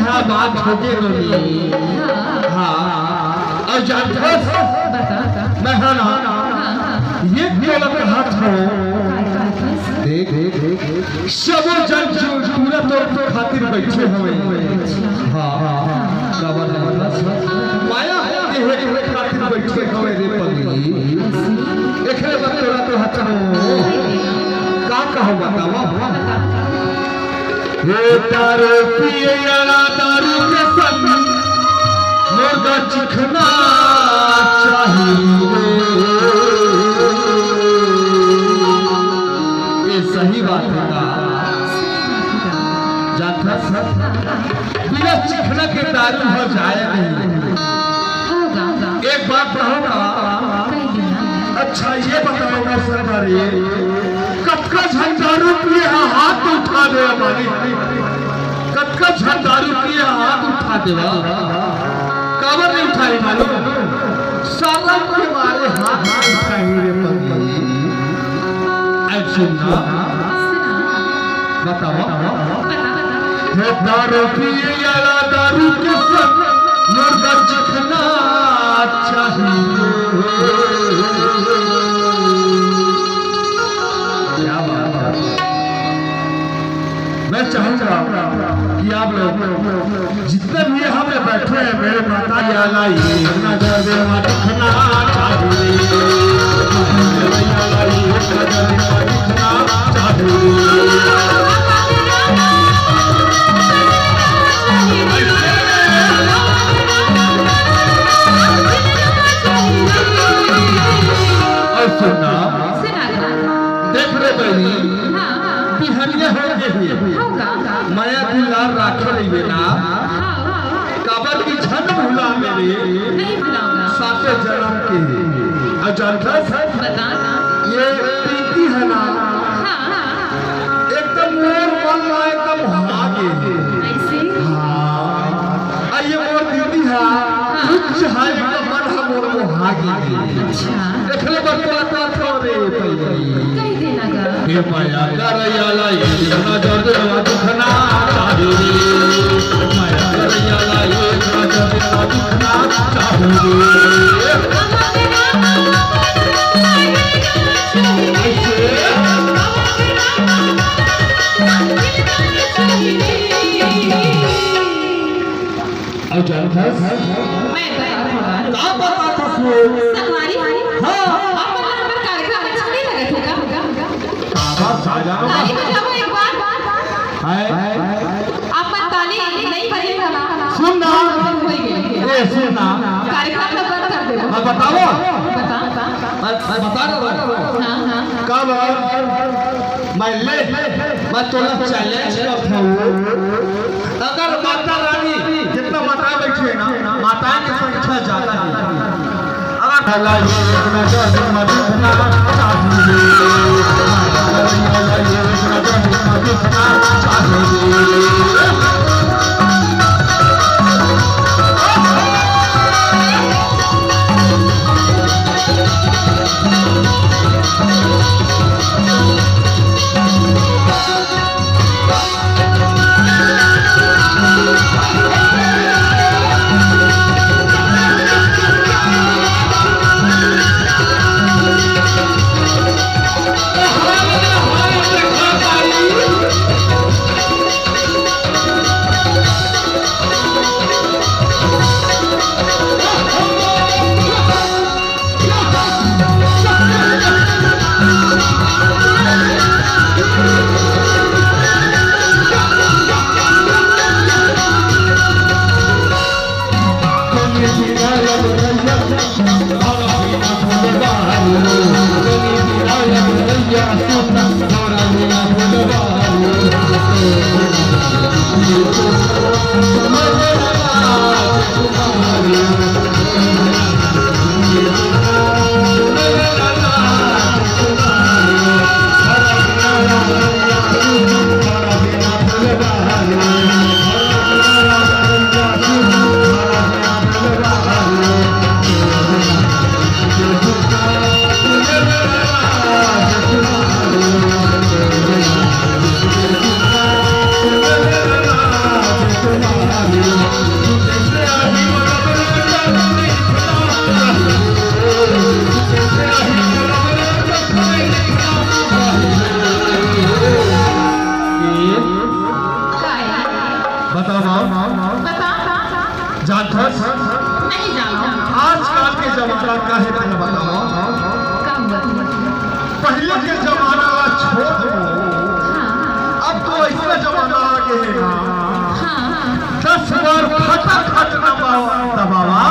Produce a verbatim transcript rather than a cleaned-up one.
का बात होगे नोनी। हाँ। अउ जानथस, बता, बता। मैं हा ना, हाँ, हाँ। ये तोला कहत हँव, देख, देख, देख, सबो झन जो पूरा तोर खातिर बइठे हवय। हाँ, हाँ, हाँ। काबर जानथस? माया होगे हे, खातिर बइठे हवय रे पगली। एकरे बर तोला कहत हँव। का कहँव बतावा? हे दारू पिए वाला दारू के संग मुर्गा चिखना चाही रे। ये सही बात हे का? जानथस, बिना चिखना के दारू ह जाय नहीं। एक बात कहँव का? अच्छा, ये बतावा सरदारी, कतका झन दारू पिए हा, हाथ तो उठा दे हमारी। कतका झन दारू पिए हा, हाथ उठा देवा। काबर नहीं उठाही मालूम? शरम के मारे हाथ नहीं उठाही रे पगली। अउ सुन ना, बतावा। हे दारू पिए वाला दारू के संग मुर्गा चिखना चाही। क्या बात है। मैं चाहूंगा कि आप लोग जितने भी यहाँ पे बैठे हैं, मेरे माता या लाई, इतना जल्दी मत उठना चाहूंगी। अउ सुन ना, सुना ना। देख रे बहिनी, हाँ, हाँ। बिहनिया हो गे हे। हो गा। मया दुलार राखे रहिबे ना। हाँ, हाँ। काबर कि झन भुलाबे रे। नहीं भुलाऊंगा। साते जनम के। अउ जानथस? बता ना। ये प्रीति हे ना। हाँ, हाँ। एकदम मोर मन ला एकदम भागे। ऐसे? हाँ। अउ ये मोर दीदी हा, हाँ। कुछ हाय का मन हा मोर मोहा गे। अच्छा। एकरे बर तोला कहत हँव रे पगली। कहि दे ना गा। हे मया करइया ला, ये ना दर्द ना दुखना चाही रे। मया करइया ला, ये ना दर्द ना दुखना चाही रे। ऐसे? अउ जानथस? मैं बतावत हँव। का बतावत हस वो? संगवारी? हाँ। आप मन ला हमर कार्यक्रम अच्छा नहीं लगत हे का? बाबा, साजन। ताली बजावा एक बार। हाय। आप मन ताली नहीं बजे था ना। सुन ना। होई गे। ए, सुन ना। कार्यक्रम ला बंद कर दे। मैं बतावँव। बता, बता। मैं, मैं बता रहा हूँ। हाँ, हाँ। का बात? मैं ले, मैं तोला challenge करत हँव। अगर माता रानी जितना माता बैठी है ना, माताएं की संख्या ज्यादा है। अगर का हे तेला बताओ। का हुआ? पहले के जमाना ला छोड़ दो। हाँ। अब तो ऐसा जमाना आ गए हे ना। हाँ। दस बार फटाफट दबावा।